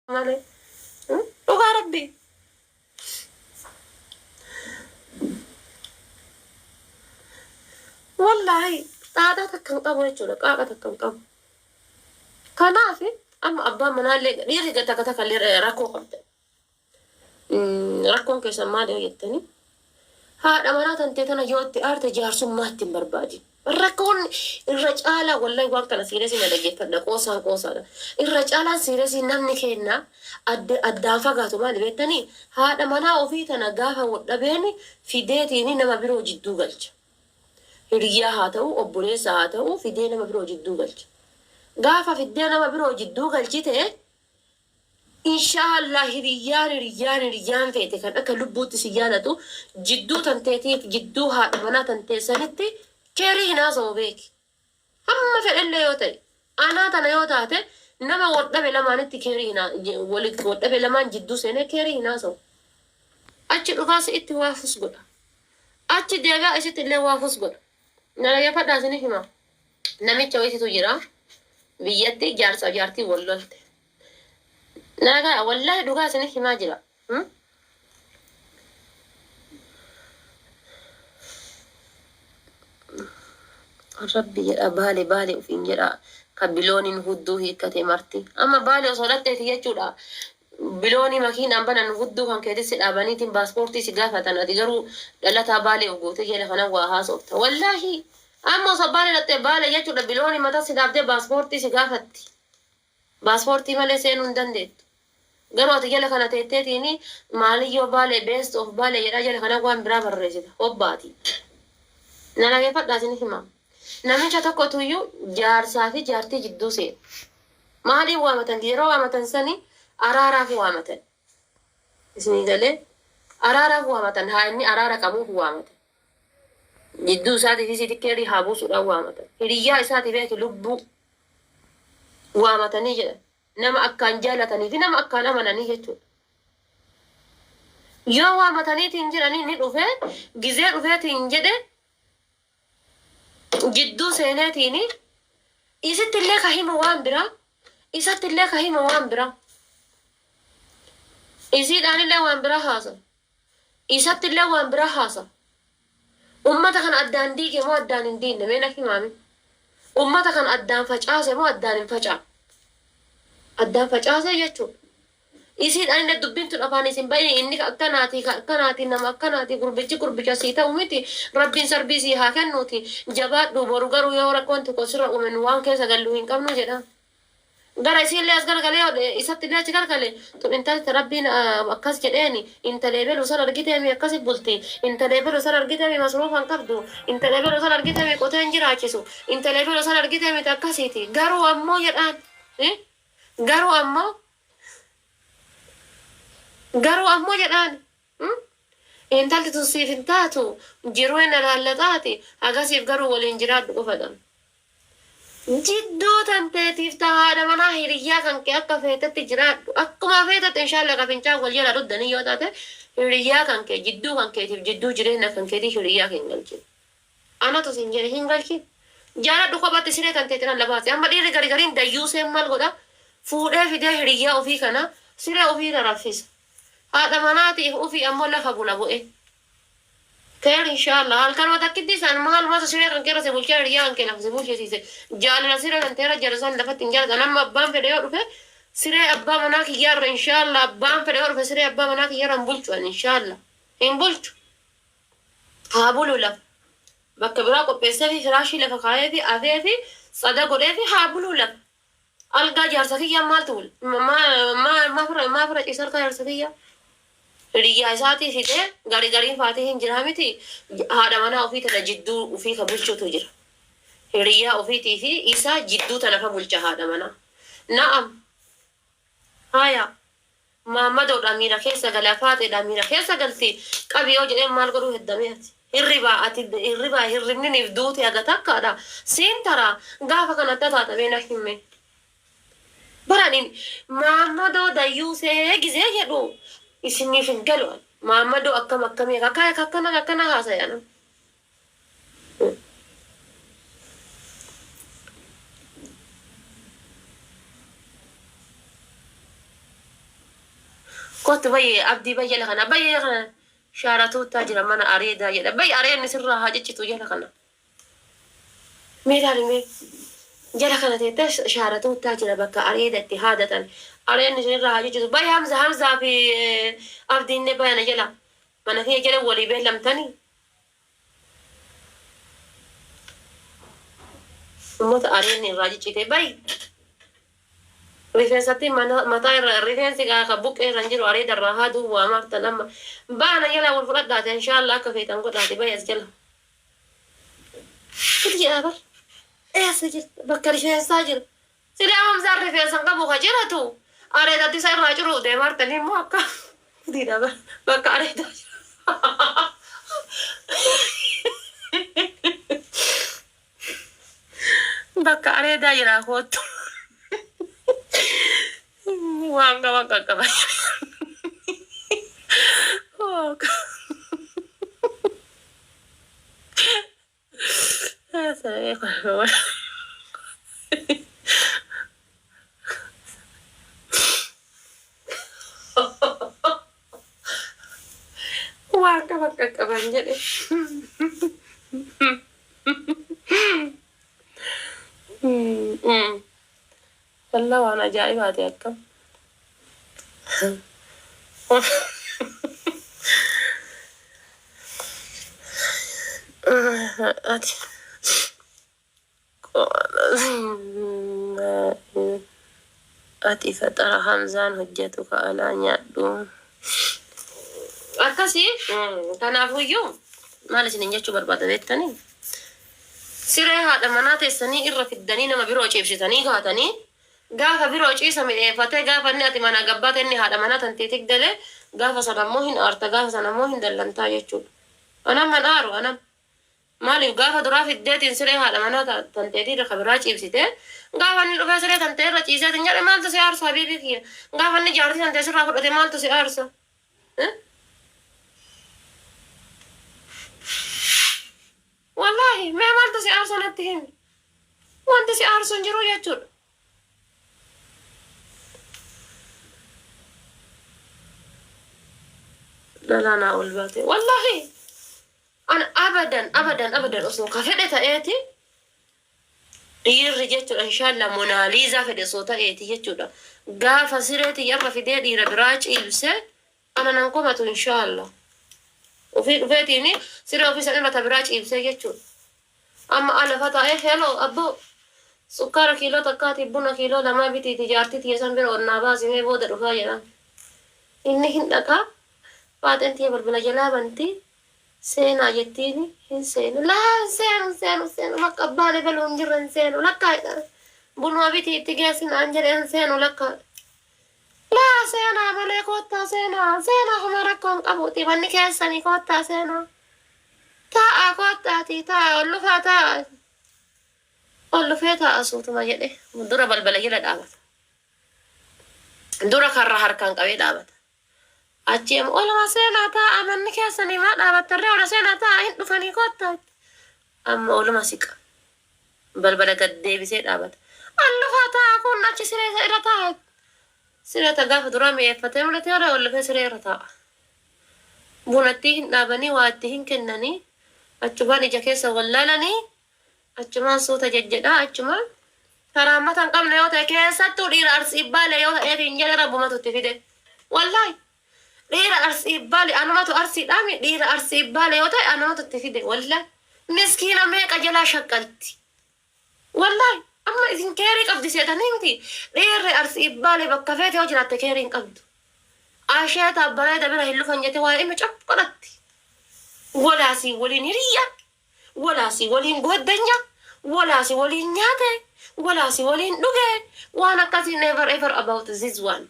Malee. Dhugaa rabbii. Wallaahi xaaxaa takka hin qabu jechuudha. Qaaqa takka hin qabu. Kanaaf amma abbaan manaallee dhiirri takka takka illee rakkoo qabda. Rakkoon keessan maali yoo jettani haadha manaa tantee tana yoo itti aarte jaarsummaa itti hin barbaadin. Rakkoon irra caalaa wallahi waan kana siiresii na dhaggeeffadha qoosaan qoosaadha. Irra caalaan siiresii namni keenna adda addaan fagaatu maali beektanii haadha manaa ofii tana gaafa wodhabeen fideetiin nama biroo jidduu galcha. Hiriyyaa haa ta'u obboleessa haa ta'u fidee nama biroo jidduu galcha. Gaafa fiddee nama biroo jidduu galchite Inshaa Allah hiriyyaan hiriyyaan hiriyyaan feete kan akka lubbuutti si jaalatu jidduu tanteetiif jidduu haadha manaa tantee sanitti keerii hin haasawu beeki. Hamma fedhellee yoo ta'e anaa tana yoo taate nama wal dhabe lamaanitti keerii hin wali wal dhabe lamaan jidduu seenee keerii hin haasawu. Achi dhufaa si'itti waa fus godha. Achi deebi'aa isitti illee waa fus godha. Na dhaggeeffadhaa isinif hima. Namicha wayititu jira. Biyyatti jaarsaa jaartii wal lolte. Nagaa wallaahi dhugaa isinif himaa jira. Hmm? Rabbi jedha baale baale ufiin jedha ka bilooniin hudduu hiikkate marti. Amma baale osoo dhaqxeeti jechuudha. Biloonii makiinaan banan hudduu kan keetis si dhaabaniitiin paaspoortii si gaafatan ati garuu dhalataa baalee of gootee jala kanan waa haasofta. Wallaahi amma osoo baale dhaqxee baale jechuudha biloonii mataa si dhaabdee paaspoortii si gaafatti. Paaspoortii malee seenuu hin dandeettu. Garuu ati jala kana teetteetiin maaliyyoo baale best of baale jedhaa jala kana waan biraa barreessita. Hobbaati. Na dhageeffadhaa isin hima. Namicha tokkotuyyuu jaarsaa fi jaartii jidduu seena. Maaliif waamatan? Yeroo waamatan sani araaraaf waamatan. Isinii galee araaraaf waamatan haa inni araara qabuuf waamatan. Jidduu isaatii fi isiitti keerii haa buusuudhaan waamatan. Hiriyyaa isaatii beeki lubbuu waamatanii jedhan. Nama akkaan jaalatanii fi nama akkaan amananii jechuudha. Yoo waamataniitiin jedhanii ni dhufee gizee dhufeetiin jedhe jidduu seeneetiin isitti illee ka himu waan biraa isatti illee ka himu waan biraa isiidhaan illee waan biraa haasa isatti illee waan biraa haasa ummata kana addaan diige moo addaan hin diinne mee na himaame ummata kana addaan facaase moo addaan hin facaane addaan facaase jechuudha. Isiidhaan illee dubbiin tun afaan isin bahin inni ka akkanaati ka akkanaati nama akkanaati gurbichi gurbicha sii ta'u miti rabbiin sarbii sii haa kennuuti jabaadhu boru garuu yoo rakkoon tokko sirra uume nu waan keessa gallu hin qabnu jedha. Gara isiillee as garagalee yoo isatti illee achi garagale tun intalti rabbiin akkas jedheeni intala ebelu san argiteemi akkasi bulti intala ebelu san argiteemi masruufa hin qabdu intala ebelu san argiteemi qotee hin jiraachisu intala ebelu san argiteemi akkasiiti garuu ammoo jedhaan garuu ammoo Garuu ammoo jedhaan intalti tun siif hin taatu jiruu hin alaallataati hagasiif garuu waliin jiraadhu qofadha. Jidduu tanteetiif ta haadha manaa hiriyyaa kan kee akka feetetti jiraadhu akkuma feetetti inshallah ka fincaan wal jalaa dhuddanii yoo taate hiriyyaa kan kee jidduu kan keetiif jidduu jireenya kan keetii hiriyyaa kee hin galchin. Anatu sin jedhe hin galchin. Jaaladhu kophatti siree tanteetiin alla baasi. Amma dhiirri gari gariin dayyuuseen maal godha? Fuudhee fidee hiriyyaa ofii kana siree ofiirra raffisa. Haadha manaatiif ofii ammoo lafa bula bu'ee. Keer inshaallah halkanuma takkittii san maalumatu siree kan keerra si bulchee hiriyyaa kan kee lafa si bulchisiise. Jaalala siree kan teerra jala san lafatti hin jaalatan. Amma abbaan fedhe yoo dhufe siree abbaa manaa kiyyaarra inshaallah abbaan fedhe yoo dhufe siree abbaa manaa kiyyaarra hin bulchu ani inshaallah hin bulchu. Haa bulu lafa. Bakka biraa qopheesseefi firaashii lafa kaayeefi afeefi tsada godheefi haa buluu lafa. Algaa jaarsa kiyyaa maaltu bula? Maa fira ciisa algaa jaarsa kiyyaa? Hiriyyaa isaatii fidee gari gariin faatii hin jiraa miti haadha manaa ofii tana jidduu ofii ka bulchutu jira. Hiriyyaa ofiitii fi isaa jidduu tana ka bulcha haadha manaa. Na'am. Haya. Maammadoodha miira keessa gala faaxeedha miira keessa galti qabi yoo jedheen maal godhuu heddamee ati hirribaa ati hirribaa hirribniniif duute haga takkaadha siin taraa gaafa kan adda taata mee na himme baraniin maammadoo dayyuusee gizee jedhu isiniif hin galu ani maammadoo akkam akkamii akka akkana akkana haasaya nama. Kottu bayyee abdii bayyee jala kana bayyee jala kana shaaratuuttaa jira mana areedaa jedha bayyi areenni sirraa haa ciccitu jala kana. Mee ilaali mee jala kana teettee shaaratuuttaa jira bakka areeda itti haadatan areenni isinirraa haa ciccitu bayyi Hamza Hamzaa fi abdiinne bayana jala mana kiyya jala walii beellamtanii. Ummata areenni irraa ciccite bayi. Rifeensatti mataa irra rifeensi ka buqqee irra hin jiru areeda irraa haaduu waa martan amma. Baana jala wal fudhadhaate inshaalla akka feetan godhaate bayi as jala. Gadi jedhaa bar. Eessa jirta? Bakka rifeensaa jira. Silaa Hamzaan rifeensa hin qabu ka jiratu areedatti isa irraa ciruuf deemaartanii immoo akka gudiidha bar bakka areedaa jira. Bakka areedaa jiraa koottu. Waan qaban qaqqaban. Waan qaban qaqqaban jedhe. Wallah waan ajaa'ibaati akkam. Ati ati faxara Hamzaan hojjetu ka alaa nyaadhu. Akkasi kanaafuyyuu maal isinin jechuu barbaada beektanii? Siree haadha manaa teessanii irra fiddanii nama biroo ciibsitanii kaatanii gaafa biroo ciisa midheeffatee gaafa inni ati manaa gabbaate inni haadha manaa tanteetii gale gaafa sana immoo hin aarta gaafa sana immoo hin dallantaa jechuudha. Anam man aaru anam. Maaliif gaafa duraa fiddeetiin siree haadha manaa tanteetii irra ka biraa ciibsite gaafa inni dhufee siree tantee irra ciiseetiin jedhe maaltu si aarsa habiibii kiyya gaafa inni jaartii tantee sirraa fudhate maaltu si aarsa. Wallaahi mee maaltu si aarsa natti himi. Wanti si aarsu hin jiru jechuudha. Dhalaa naa ol baate. Wallaahi an abadan abadan abadan osoo ka fedhe ta'eeti dhiirri jechuudha inshallah monaaliizaa fedhe osoo ta'eeti jechuudha. Gaafa siree tiyyarra fidee dhiira biraa ciibse ana nan komatu inshallah. Ofii dhufeetiin siree ofii san irra ta biraa ciibsee jechuudha. Amma alafa taa'ee hello abboo sukkaara kiiloo takkaatiif buna kiiloo lamaa bitiiti jaartii tiyya san bira ol naa baasi mee booda dhufaa jedhaan. Inni hin dhaqaa faaxeen tiyya balbala jalaa banti seenaa jettiini hin seenu laa hin seenu hin seenu hin seenu bakka abbaan ebaluu hin jirre hin seenu lakkaa jedhaan. Bunuma bitii itti geessi naan jedhe hin seenu lakkaa. Laa seenaa malee koottaa seenaa seenaa homaa rakkoo hin qabuuti manni keessanii koottaa seenaa. Taa'aa koottaatii taa'aa ol dhufaa taa'aa. Ol dhufee taa'a suutuma jedhe dura balbala jala dhaabata. Dura karra harkaan qabee dhaabata. Achi ammoo oluma seenaa taa'aa manni keessanii maa dhaabattarree ola seenaa taa'aa hin dhufanii koottaa. Amma oluma siqa. Balbala gad deebisee dhaabata. Ol dhufaa taa'aa kun achi siree irra taa'a. Siree ta gaafa duraa mi'eeffatee mul'ate ol dhufee siree irra taa'a. Bunattii hin dhaabanii waa itti hin kennanii achumaan ija keessa wal laalanii achumaan suuta jejjedhaa achumaan karaammata hin qabne yoo ta'e keessattuu dhiira Arsii Baalee yoo ta'eef hin jedhe rabbumatu itti fide wallaahi dhiira Arsii Baalee anumatu Arsiidhaami dhiira Arsii Baalee yoo ta'e anumatu itti fide wallaahi miskiina meeqa jalaa shaqqalti wallaahi amma isin keerii qabdi seetanii miti dhiirri Arsii Baalee bakka feete yoo jiraatte keerii hin qabdu. Asheeta bareeda bira hin lufan jete waa ima cap godhatti. Walaa sii waliin hiriyya, walaa sii waliin gooddanya, walaa si waliin nyaate, walaa si waliin dhuge, waan akkasii never ever about this one.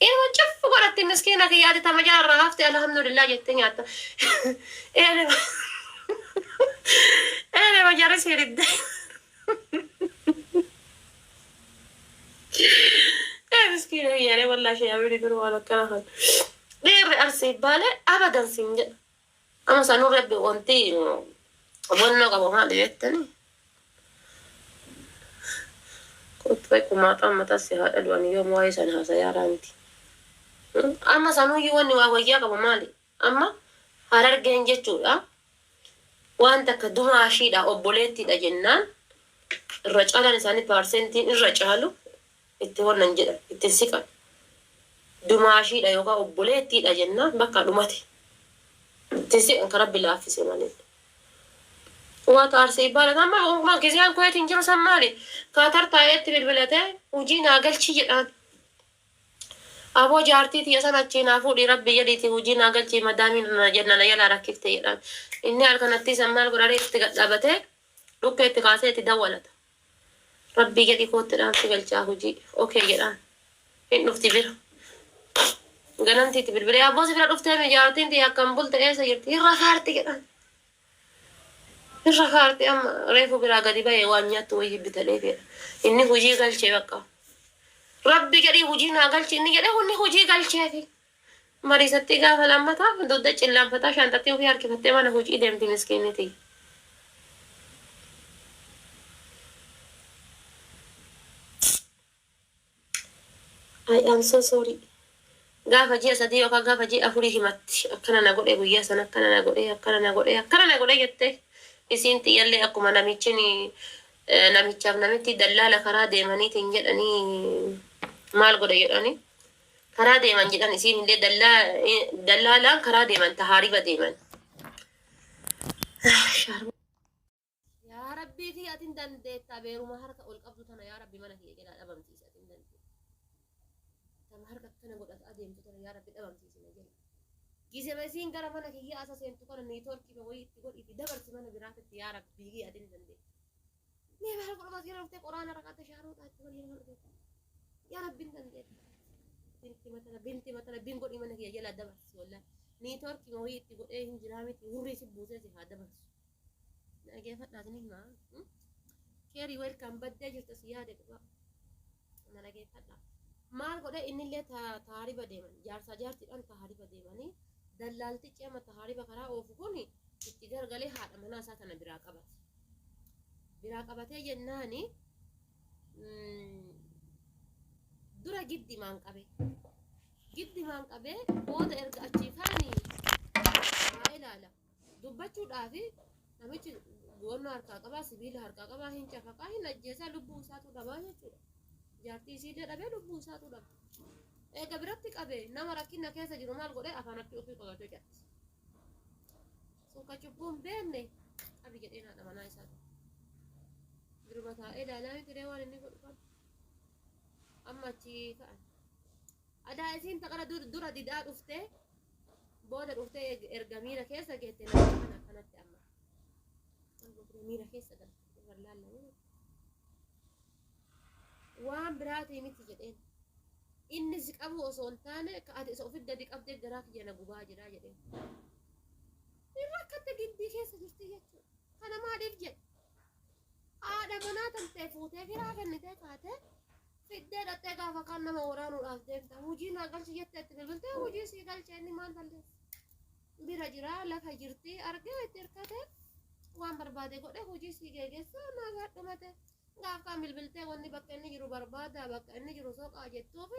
Ilma cuf godhatti miskiina kiyyaati tama jaarraa hafte alhamdulillah jette nyaatta. Eenema eenema jarri sii didde. Ee miskiina kiyyalee wallaahi ishee yaamini dur waan akkana kan. Dhiirri arsii baale abadan siin jedha. Amma sanuu rabbi wanti hubannoo qabu maali jettanii? Kottu qumaxaan mataa si haa dhalu ani yoom waa'ee sana haasayaa miti. Amma sanuyyuu wanni waa wayyaa qabu maali? Amma Harargeen jechuudha. Waan takka dumaashiidha, obboleettiidha jennaan irra caalaan isaanii, percentiin irra caalu itti wannan jedhan, itti siqan. Dumaashiidha yookaan obboleettiidha jennaan bakka dhumate. Itti siqan kan Rabbi laaffise malee. Waata Arsii ይባላል. Amma uumaa giseen kuweetiin jiru san maali? Kaatar taa'eetti bilbilatee hojii naa galchii jedhaan. Aboo, jaartii tiyya sana achii naa fuudhii, Rabbi jedhiitii hojii naa galchii, madaamiin na jenna na jalaa rakkifte jedhaan. Inni halkanatti san maal godharee, itti gadhaabatee dhukkee itti kaasee itti dawwalata. Rabbii jedhii kootti dhaamsi galchaa hojii. Okay jedhaan. Hin dhufti bira. Ganamti itti bilbilee, abboo, si bira dhuftee mi, jaartiin tiyya akkam bulte, eessa jirti? Hin rafaarti jedhaan. Hin rafaarti, amma reefu biraa gadi bahee waan nyaattu wayii bitanii fedha. Inni hojii galchee bakka. Rabbi jedhii hojii naa galchi inni jedhee inni hojii galcheefi. Mariisatti gaafa lammataa dugda cillaanfataa shaanxatti ofii harkifattee mana hojii deemti miskiiniti. I am so sorry. Gaafa ji'a 3 yookaan gaafa ji'a 4 himatti, akkana na godhe guyyaa sana, akkana na godhe, akkana na godhe, akkana na godhe jettee. Isiin xiyyallee akkuma namichin namichaaf namitti dallaala karaa deemaniitiin jedhanii maal godhe jedhanii karaa deeman jedhan, isiin illee dallaalaan karaa deeman, tahaariba deeman. Yaa Rabbii kiyya, atin dandeettaa, beeruma harka ol qabdu tana, yaa Rabbi, mana kiyya jalaa dhabamsiisi, atin dandeetta. Tama harka akkana godhata adeemtu tana, yaa Rabbi, dhabamsiisi na jala. Gisema isiin gara mana kiyya asa seentu kana networkii wayii itti godhiiti dabarsi mana biraatitti, yaa Rabbii kiyya, atin dandeetta. Mee bara godhuma jala dhuftee qoraana raqatte shaaruudhaa itti waliin mana dhufte. Yaa Rabbi, hin dandeetta. Binti matana, binti matana bin godhii mana kiyya jalaa dabarsi, wallaahi. Networkii wayii itti godhee hin jiraa miti, hurrii si buusee si haa dabarsu. Dhageeffadhaa, isin himaa. Keerii, welcome, baddee jirta si yaade dhugaa. Na dhageeffadhaa. Maal godhe, innillee taariba deeman, jaarsaa jaartiidhaan taariba deemanii, dallaaltichi amma taariba karaa oofu kun itti gargalee haadha manaa isaa tana biraa qabate. Biraa qabatee jennaani dura giddimaan qabe. Giddimaan qabee booda erga achii kaanii haa ilaala. Dubbachuudhaaf namichi goonnoo harkaa qabaa, sibiila harkaa qabaa, hin cafaqaa, hin ajjeesaa, lubbuu isaatu dhabaa jechuudha. Jaartii isiillee dhabee, lubbuu isaatu dhaba. Eega biratti qabee nama rakkina keessa jiru maal godhee, afaanatti ofii qabatee jatti. Sun ka cubbuun beekne qabi jedheen haadha manaa isaatu. Biruma taa'ee ilaalaa miti ree waan inni godhu kan. Amma achii ka'an. Adaa isiin taqara dura didaa dhuftee, booda dhuftee erga miira keessa geette namicha kana akkanatti amma. Miira keessa galte wallaallamee. Waan biraatii miti jedheen. Inni si qabu osoo hin taane ka ati isa ofitti gadi qabdee garaa kiyya na gubaa jira jedheen. Inni rakkatte, giddii keessa jirti jechuudha. Kana maaliif jedhe? Haadha manaa tantee fuutee firaa kennitee kaatee fiddee dhattee gaafa kaan nama waraanuudhaaf deemta. Hojii naa galchi jettee itti bilbiltee hojii sii galchee, inni maal balleessa? Bira jira, lafa jirti, argee itti hirkate, waan barbaade godhe, hojii sii geegessa, nagaa dhumate. Gaaf kaan bilbiltee wanni bakka inni jiru barbaada, bakka inni jiru soqaa jettuuf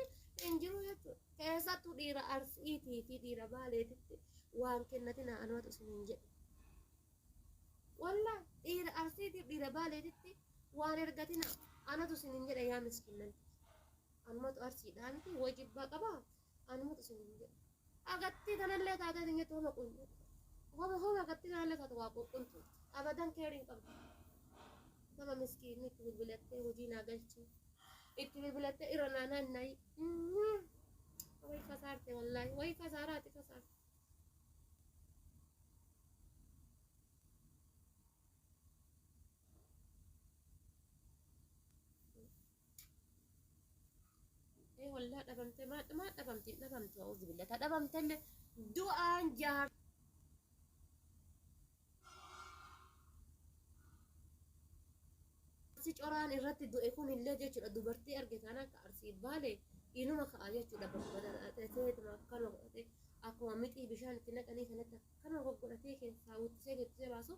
hin jiru jechuudha. Keessattuu dhiira Arsiitii fi dhiira Baaleetitti waan kennatina, anumatu isiniin jedhe. Wallaa, dhiira Arsiitiif dhiira Baaleetitti waan ergatina, anatu isiniin jedhe, yaa miskiinnan. Anumatu Arsiidhaa miti wajibbaa qabaa, anumatu isiniin jedhe. Agattii tanallee taatee hin jettu, homa qunxu. Homa homa agattii tanallee taatu waa qunxu. Abadan keerii hin qabdu. Nama miskiinni itti bilbilattee hojii naa galchi. Itti bilbilattee irra naa naannayi. Wayi kasaarte, wallaahi wayi kasaaraati kasaarte. Ee wallaa, dhabamte, maa maa dhabamti, hin dhabamtu, a'uuzu billah, ta dhabamtellee du'aan jaar. Si coraan irratti du'e kun illee jechuudha, dubartii arge taanaan akka Arsii Baale inuma ka'a jechuudha, babbadateetuma akkanuma godhatee, akkuma mixii bishaan itti naqanii kanatti akkanuma goggodhatee keessaa wuttisee guttisee baasu,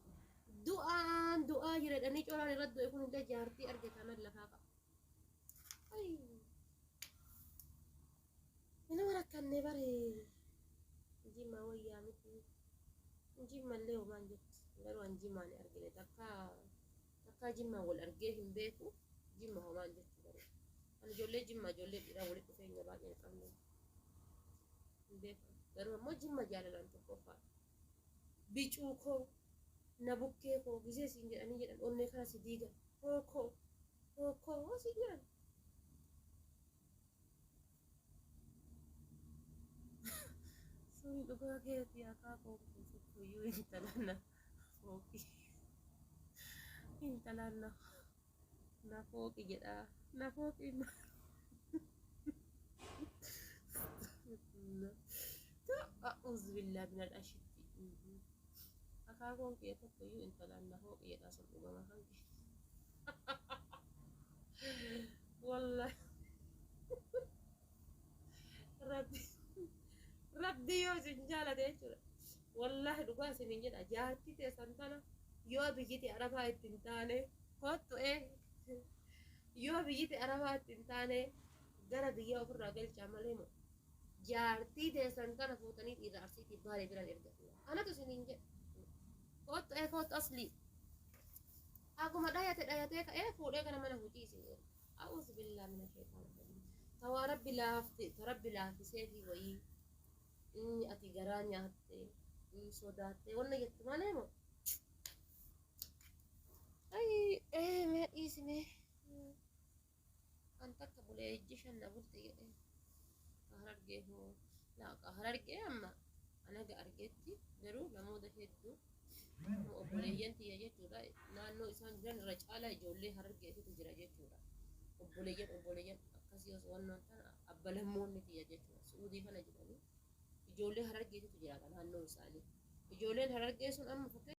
du'aan du'aa jira jedhanii, coraan irratti du'e kun illee jaartii arge taanaan lafaa ka'a. Inuma rakkannee bara. Jimmallee homaan jettu. Garuu an jimmaan hin argine takka takka jimmaan wal argee hin beeku. Jimma homaan jettu garuu. An ijoollee jimma ijoollee dhiiraa walitti dhufeenya baay'ee hin qabne. Hin beeku. Garuu ammoo jimma jaalalaan tokkoffaa. Bicuu koo na bukkee koo gizee siin jedhanii jedhan onnee kana si diigan. Hoo koo hoo koo hoo siin jedhan. Sun dhugaa keetii akaakuun kun tokkoyyuu intala na fooqi. Intala na na fooqi jedha. Na fooqi. A'uuzu billaa minal ashitti. Akaakuun kee tokkoyyuu intala na fooqi jedha sun dhugama kan kee. Wallahi. Rabbi Rabbi yoo isin jaalate jechuudha. Wallahi dhugaa isiniin jedha jaartii teessan tana yoo biyyiti arabaa itti hin taane kottu ee yoo biyyiti arabaa itti hin taane gara biyya ofirraa galchaa malee moo jaartii teessan tana fuutanii dhiira arsiitii baalee biran ergatina. Anatu isiniin jedha. Kottu ee kottu aslii. Akkuma dhayate dhayatee ka'ee fuudhee gara mana hojii isin erga. A'uuzu billaa mina sheexaana rajiim. Tawaa rabbi laafte ta rabbi laaffiseefii wayii inni ati garaa nyaatte sodaatte wanna jettu malee moo. Ayi ee mee dhiisi mee. An takka bulee ijji shan na bulte jedhee. Ka harargee hoo laa ka harargee amma anaga argetti garuu namoota hedduu obboleeyyan tiyya jechuudha naannoo isaan jiran irra caalaa ijoollee harargeetitu jira jechuudha. Obboleeyyan obboleeyyan akkasii osoo wannoon tana abbalammoonni tiyya jechuudha su'uudii kana jiranii ijoollee harargeetitu jiraata naannoo isaanii. Ijoolleen harargee sun amma fakkeenyaaf.